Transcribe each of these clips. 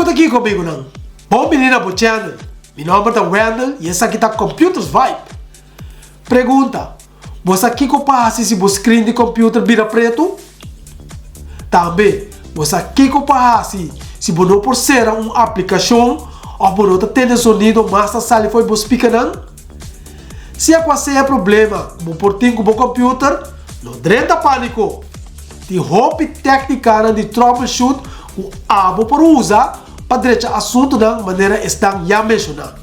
Kiko ta kiko amigunan? Bon bini na bo channel. Mi nomber ta Wendell y esaki ta Computers Vibe. Pregunta, Bo sa kiko pa hasi si bo screen di computer bira pretu? Tambe, bo sa kiko pa hasi si bo no por sera un aplicacion of bo no ta tende sonido mas ta sali fo'i bo speakernan? Sea cual sea e problema cu bo por tin cu bo computer, no drenta panico! Tin hopi tecnicanan di troubleshoot cu abo por usa pa drecha asuntonan manera esnan ya menciona.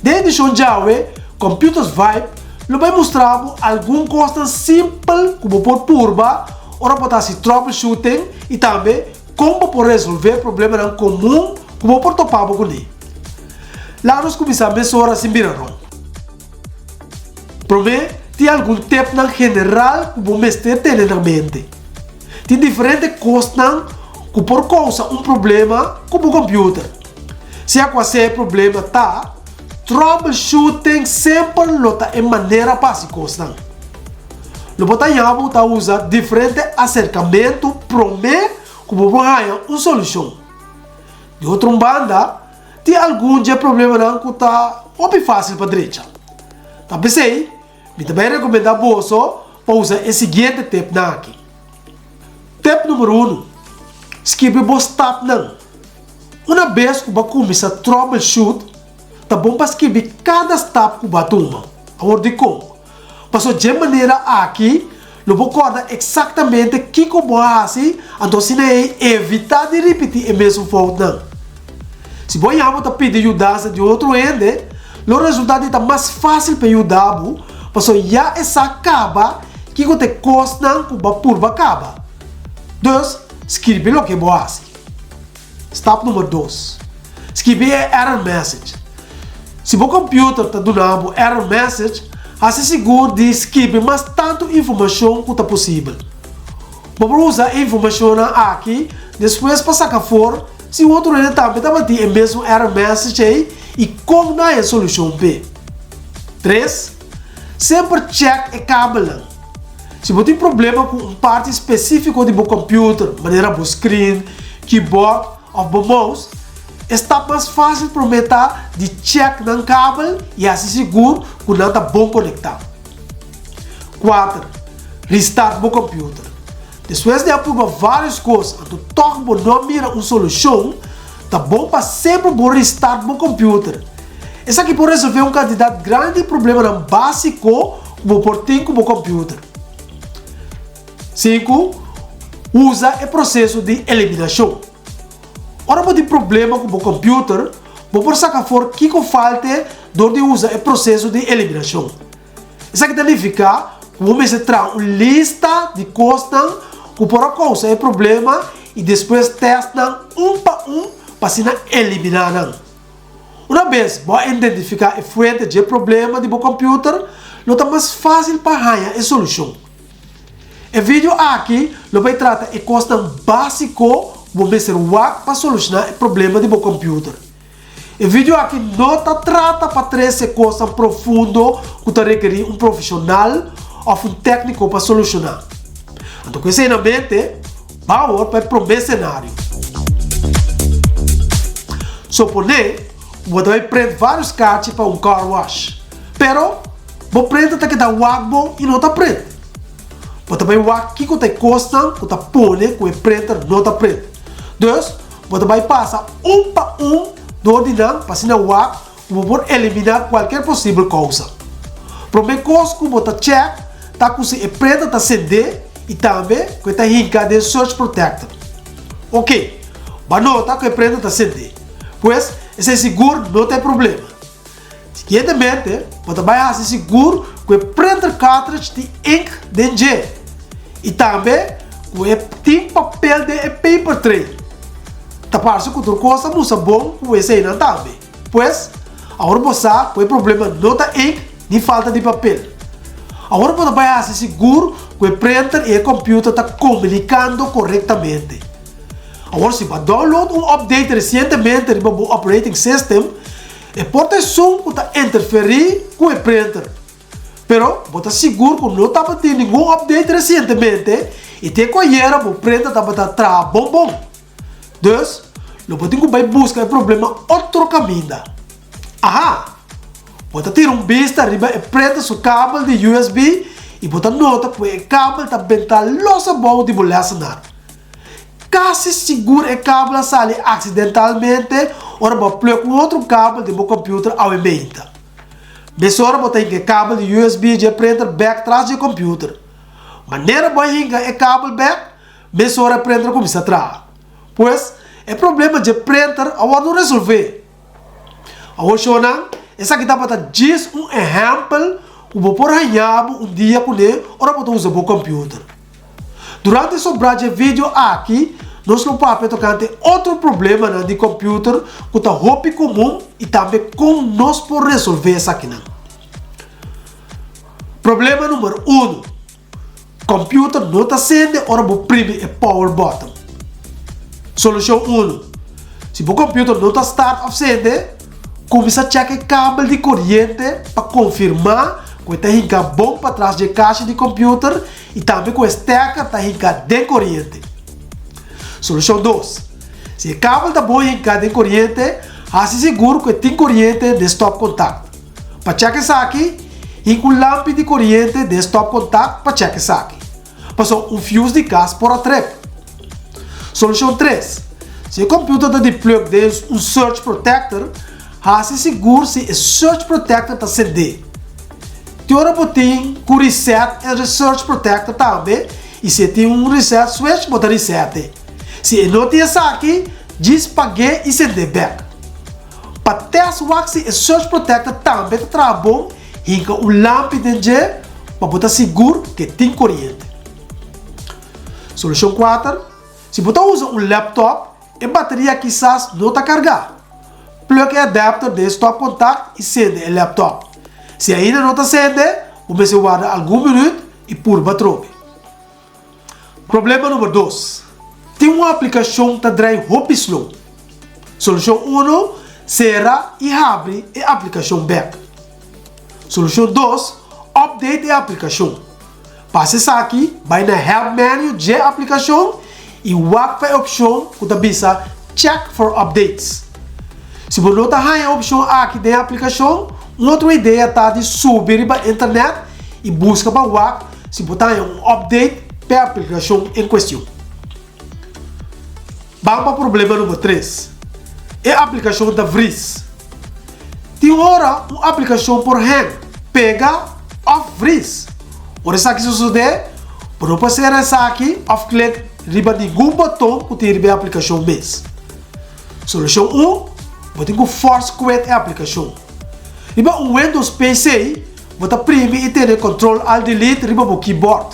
Den edicion djawe, Computers Vibe lo bay mustra bo algun cosnan simpel cu bo por purba ora bo ta haci troubleshooting y tambe con bo por resolve problemanan comun cu bo por topa bo cune. Laga nos cuminsa mesora sin bira rond. Prome, tin algun tipnan general cu bo mester tene na mente. Tin diferente cosnan cu por causa un problema cu bo computer. Sea cual sea e problema ta, troubleshooting semper lo ta e manera pa haci cosnan. Lo bo ta haña bo ta usa diferente acercamento prome cu bo por haña un solucion. Di otro un banda, Tin algun dje problemanan ku ta hopi fásil pa drecha. Ta p'esei, mi ta bai rekomendá boso pa usa e siguiente tepnan aki. Tep numero unu, Skirbi bo stapnan. Una bes ku bo a kuminsá troubleshoot, ta bon pa skirbi kada stap ku bo a tuma. Awor dikon? Pasobra dje manera aki lo bo kòrda eksaktamente kiko bo a hasi, anto asina ei evitá di ripití e mesun foutnan. Si bo haña bo ta pidi yudansa di otro hende, lo resultá di ta mas fásil pa e yuda bo, pasobra ya e sa kaba kiko ta e kosnan ku bo a purba kaba. Dus, skirbi loke bo hasi. Stap number dos, Skibi e error message. Si bo computer ta duna bo error message, hasi sigur di skibi mas tantu informacion cu ta posibel. Bo por usa e informacionnan aki despues pa saca for si otro hende tambe tabatin e mesun error message ei y con na e solucion p'e. Tres, Semper check e kabelnan. Si bo tin problema ku un parti spesífiko di bo kòmpiuter, manera bo screen, keyboard òf bo mouse, e stap mas fásil promé ta di chèk nan kabel i hasi sigur ku nan ta bon konektá. Kuater, Restart bo kòmpiuter. Despues di a purba vários kos anto tòg bo no a mira un solushon, ta bon pa semper bo restart bo kòmpiuter. Esaki por resolvé un kantidat grandi di problemanan básiko ku bo por tin ku bo kòmpiuter. Sinku, Usa e proseso di eliminashon. Ora bo tin problema ku bo kòmpiuter, bo por saka for kiko falte dor di usa e proseso di eliminashon. Esaki ta nifiká ku bo mester traha un lista di kosnan ku por a kousa e problema i despues tèst nan un pa un pa asina eliminá nan. Una bes bo a identifiká e fuente dje problema di bo kòmpiuter, lo ta mas fásil pa haña e solushon. E video aki lo bai trata e kosnan básiko ku bo mester wak pa solushoná e problema di bo kòmpiuter. E video aki no ta trata pa trese kosnan profundo ku ta rekerí un profeshonal òf un tékniko pa solushoná. Anto ku esei na mente, ban awor pa e promé senario. Soponé ku bo ta bai prent vários karchi pa un car wash, pero bo prenter ta keda wak bo i no ta prent. Bo ta bai wak kiko ta e kosnan ku ta pone ku e prenter no ta prent. Dus, Bo ta bai pasa un pa un dor di nan pa asina wak ku bo por eliminá kualker posibel kousa. Promé kos ku bo ta chèk ta ku si e prenta ta sendé i tambe ku e ta hinká den surge protector. Oke, bo a nota ku e prenta ta sendé. Pues, esei sigur no ta e problema. Siguientemente, bo ta bai hasi sigur ku e printer cartridge tin ink den dje i tambe ku e tin papel den e paper tray. Ta parse ku tur kos a mustra bon ku eseinan tambe. Pues, awor bo sa ku e problema no ta ink ni falta di papel. Awor bo ta bai hasi sigur ku e printer i e computer ta komunikando korektamente. Awor si bo a download un update resientemente riba bo operating system, E por ta esun ku ta interferí ku e printer. Pero bo ta sigur ku no tabatin ningun update resientemente i te ku ayera bo printer tabata traha bon bon. Dus, Lo bo tin ku bai buska e problema otro kaminda. Aha! Bo ta tira un bista riba e printer su kabel di USB i bo ta nota ku e kabel ta bentá los abou di bo lèsenar. Kasi sigur e kabel a sali aksidentalmente ora bo a plug un otro kabel den bo kòmpiuter awe meinta. Mesora bo ta hinka e kabel di USB dje printer bèk tras dje kòmpiuter. Manera bo a hinka e kabel bèk, mesora e printer a kuminsá traha. Pues, e problema dje printer a wòrdu resolvé. Awor shownan, esaki tabata djis un ehèmpel ku bo por haña bo un dia kuné ora bo ta usa bo kòmpiuter. Durante sobrá dje video aki, nos lo papia tokante otro problemanan di kòmpiuter ku ta hopi komun i tambe kon nos por resolvé esakinan. Problema number unu. Computer no ta sende ora bo primi e power button. Solucion unu, Si bo computer no ta start of sende, cuminsa check e kabel di coriente pa confirma cu e ta hinca bon patras dje kashi di computer y tambe cu e stekker ta hinca den coriente. Solucion dos, Si e kabel ta bon hinca den coriente, haci sigur cu e tin coriente den stopcontact. Pa chèk esaki, hinka un lampi di koriente den stòpkontakt pa chèk esaki. Pasobra un fuse di kas por a trep. Solushon tres, Si e kòmpiuter ta di plug den un surge protector, hasi sigur si e surge protector ta sendé. Tin ora bo tin ku reset e surge protector tambe i si e tin un reset switch bo ta reset e. Si e no tin esaki, djis pag'é i sendé bèk. Pa test wak si e surge protector tambe ta traha bon, hinka un lampi den dje pa bo ta sigur ke tin koriente. Solushon kuater, Si bo ta usa un laptop, e bateria kisas no ta kargá. Plug e adapter den e stopcontact i sende e laptop. Si ainda no ta sende, bo mester warda algun minüt i purba atrobe. Problema number dos, Tin un aplikashon ta drai hopi slow. Solushon uno, Sera i habri e aplikashon bek. Solushon dos, Update e aplikashon. Pa hasi esaki, bai na Help menu dje aplikashon i wak pa e opshon ku ta bisa Check for updates. Si bo no ta haña e opshon aki den e aplikashon, un otro idea ta di subi riba internet i buska pa wak si bo ta haña un update p'e aplikashon en kuestion. Ban pa problema number tres. E aplikashon ta vris. Tin ora un aplikashon por hang, pega òf vris. Ora esaki sosodé, bo no por sera esaki òf klik riba ningun boton ku tin riba e aplikashon mes. Solushon un, Bo tin ku force quit e aplikashon. Riba un Windows PC, Bo ta primi i tene Control Alt Delete riba bo keyboard.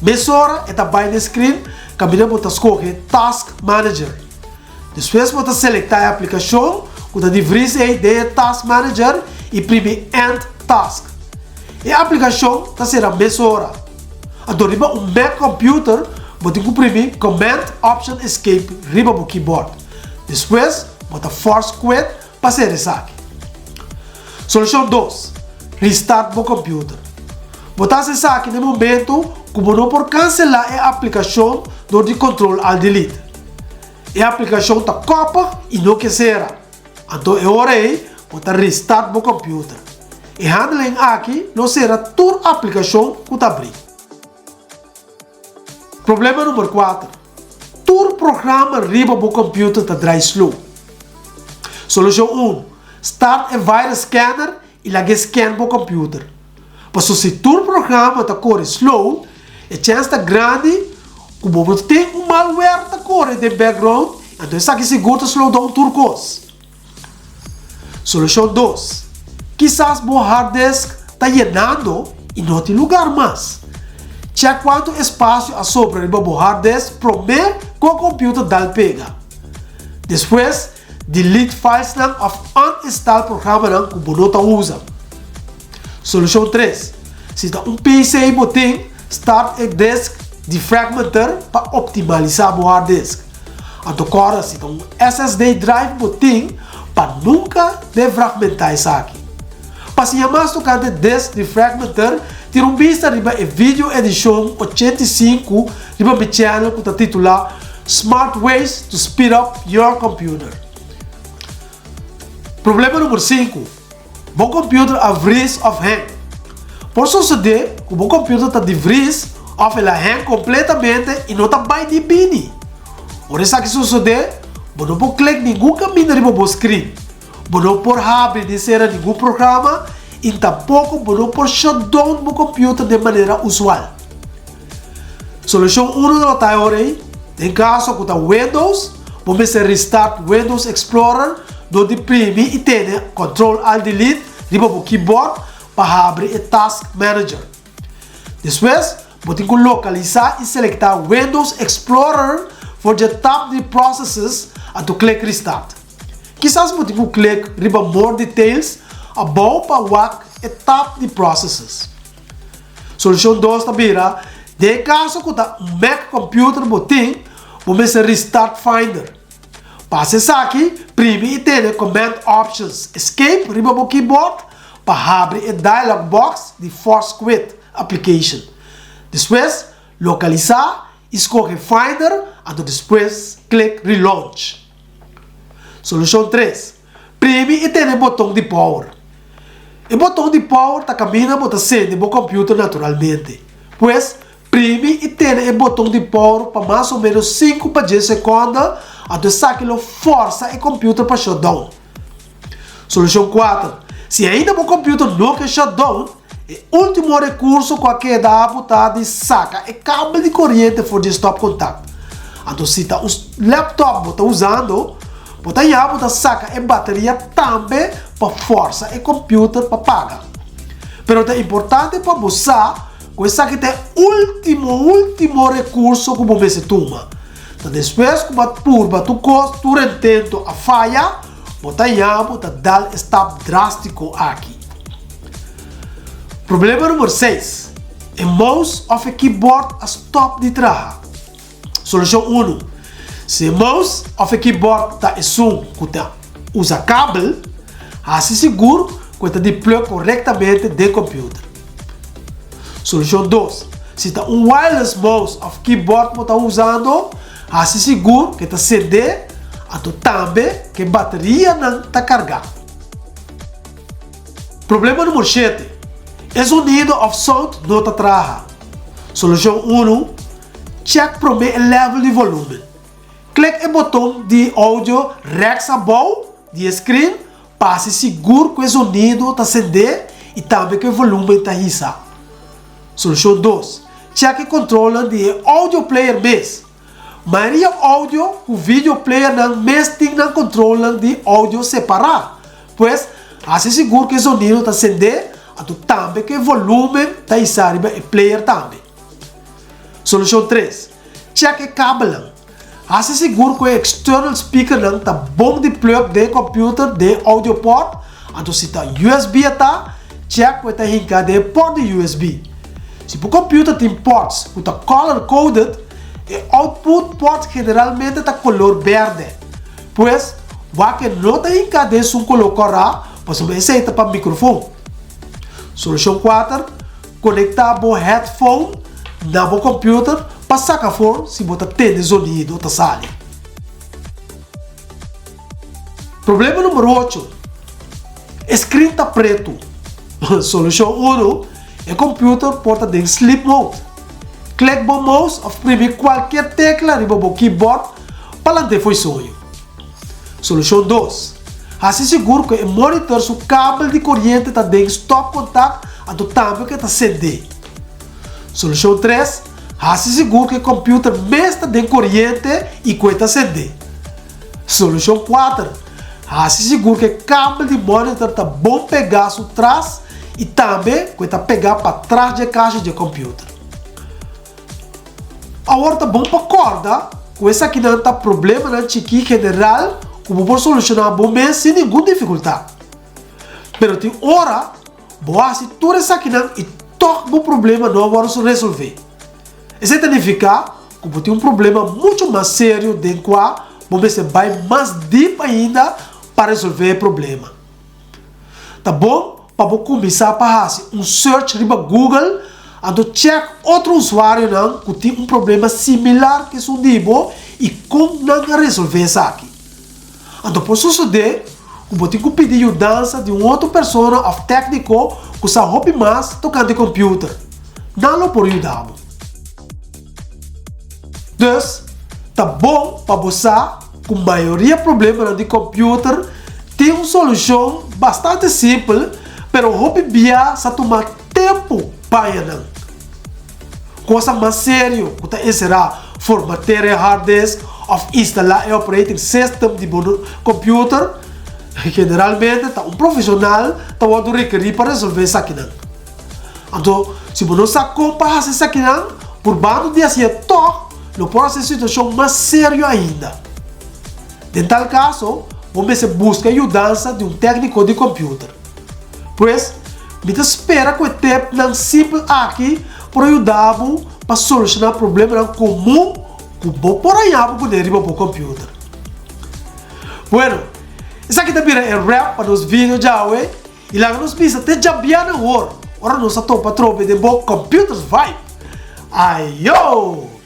Mesora e ta bai na e screen kaminda bo ta skohe Task Manager. Despues bo ta selektá e aplikashon ku ta di vris ei den e Task Manager i primi End Task. E aplikashon ta sera mesora. Anto riba un Mac computer bo tin ku primi Command Option Escape riba bo keyboard. Despues bo ta force quit Pa ser esaki. Solushon dos, Restart bo computer. Bo ta hasi esaki na e momento ku bo no por kanselá e aplikashon dor di Control Alt Delete. E aplikashon ta koppig i no ke sera. Anto e ora ei bo ta restart bo computer. E handeling aki lo sera tur aplikashon ku ta abrí. Problema number kuater, Tur programa riba bo computer ta draai slow. Solucion un, Start e virus scanner y laga e scan bo computer. Paso si tur programa ta core slow, e chens ta grandi cu bo por tin un malware ta core den background, anto esaki sigur ta slow down tur cos. Solushon dos, Kisas bo hard disk ta yenando i no tin lugar mas. Chèk kuantu espasio a sobra riba bo hard disk promé ku e kompiuter dal pega. Despues, delete filesnan òf uninstall programanan ku bo no ta usa. Solushon tres, Si ta un PC bo tin, start e disk defragmenter pa optimalisá bo hard disk. Anto kòrda si ta un SSD drive bo tin pa nunka defragmentá esaki. Pa siña mas tokante disk defragmenter tira un bista riba e video edishon 85 riba mi channel ku ta titulá. Smart Ways to Speed Up Your Computer. Problema number 5. Bo computer a vries of hang. Por sosodé ku bo computer ta di vries of el a hang kompletamente i no ta bai ni bini. Ora esaki sosodé, bo no por klik ningun kaminda riba bo screen. Bo no por habri ni sera ningun programa i tampoko bo no por shut down bo computer den manera usual. Solushon unu lo ta e ora ei, den kaso ku ta Windows, bo mester restart Windows Explorer dor di primi i tene Control Alt Delete riba bo keyboard pa habri e Task Manager. Despues, bo tin ku lokalisá i selektá Windows Explorer for dje tab di Processes anto klik Restart. Kisas bo tin ku klik riba More Details abou pa wak e tab di Processes. Solushon dos ta bira, den e kaso ku ta un Mac computer bo tin, bo mester restart Finder. Pa hasi esaki, primi i tene Command Options Escape riba bo keyboard pa habri e dialog box di Force Quit Application. Despues, lokalisá i skohe Finder anto despues klik Relaunch. Solushon tres, Primi i tene e boton di power. E boton di power ta kaminda bo ta sende bo computer naturalmente. Pues, primi i tene e boton di power pa mas o menos sinku pa djes sekonde, anto esaki lo forsa e computer pa shut down. Solushon kuater, Si ainda bo computer no ke shut down, e ultimo rekurso ku a keda abo ta di saka e kabel di koriente for di e stopcontact. Anto si ta un laptop bo ta usando, bo ta ya bo ta saka e bateria tambe pa forsa e computer pa paga. Pero ta importante pa bo sa ku esaki ta e ultimo ultimo rekurso ku bo mester tuma. Ta despues ku bo a purba tur kos, tur intento a faya, bo ta ya bo ta dal e stap drástiko aki. Problema number seis, E mouse òf e keyboard a stòp di traha. Solushon unu, Si e mouse òf e keyboard ta esun ku ta usa kabel, hasi sigur ku e ta di plug korektamente den kòmpiuter. Solushon dos, Si ta un wireless mouse òf keyboard bo ta usando, hasi sigur ku e ta sendé anto tambe ku e baterianan ta kargá. Problema numero shete, E zonido of sound no ta traha. Solushon unu, Check promé e level di volumen. Klik e boton di audio rèks abou di e screen pa hasi sigur ku e zonido ta sendé i tambe ku e volumen ta hisa. Solushon dos, Check e controlnan di e audio player mes. Mayoria audio ku video playernan mes tin nan controlnan di audio separá. Pues, hasi sigur ku e zonido ta sendé, anto tambe ku e volumen ta hisá riba e player tambe. Solushon tres, Check e kabelnan. Hasi sigur ku e external speakernan ta bon di plug den e computer den e audio port, anto si ta usb e ta, check ku e ta hinká den e port di usb. Si bo computer tin ports ku ta color coded, E output port generalmente ta color berde. Pues, wak e no ta hinca den sun color cora pasobra esey ta pa microfon. Solucion kuater, Conecta bo headphone na bo computer pa saca afor si bo ta tende zonido ta sali. Problema number ocho, E screen ta pretu. Solucion unu, E computer por ta den sleep mode. Click bo mouse of primi cualkier tecla riba bo keyboard pa lant'é fo'i soño. Solucion dos, Haci sigur cu e monitor su kabel di coriente ta den stopcontact anto tambe cu e ta cendé. Solucion tres, Haci sigur cu e computer mes ta den coriente y cu e ta cendé. Solucion kuater, Hasi sigur ku e kabel di monitor ta bon pegá su tras i tambe ku e ta pegá patras dje kasha dje computer. Awor ta bon pa kòrda ku esakinan ta problemanan chikí general ku bo por solushoná bo mes sin ningun difikultat. Pero tin ora bo hasi tur esakinan i tòg bo problema no a wòrdu resolvé. Esei ta nifiká ku bo tin un problema muchu mas serio den kua bo mester bai mas dip ainda pa resolvé e problema. Ta bon pa bo kuminsá pa hasi un search riba Google anto chèk otro usuarionan ku tin un problema similar ku esun di bo. i kon nan a resolvé esaki. Anto por sosodé ku bo tin ku pidi yudansa di un otro persona òf tèkniko ku sa hopi mas tokante kòmpiuter. Nan lo por yuda bo. Dus, ta bon pa bo sa ku mayoria problemanan di kòmpiuter tin un solushon bastante simpel, pero hopi bia sa tuma tempu pa haña nan. Kosnan mas serio ku ta enserá formateer e hard disk òf instalá e operating system di bo kòmpiuter, generalmente ta un profeshonal ta wòrdu rekerí pa resolvé esakinan. Anto, si bo no sa kon pa hasi esakinan, purbando di hasié tòg lo por hasi e situashon mas serio ainda. Den tal kaso, bo mester buska yudansa di un tèkniko di kòmpiuter. Pues, mi ta spera ku e tepnan simpel aki por a yuda bo pa solushoná problemanan komun ku bo por haña bo kuné riba bo kòmpiuter. Bueno, esaki ta bira e wrap pa nos video djawe i laga nos bisa te djabièrnè awor ora nos ta topa atrobe den bo Computers Vibe. Ayo!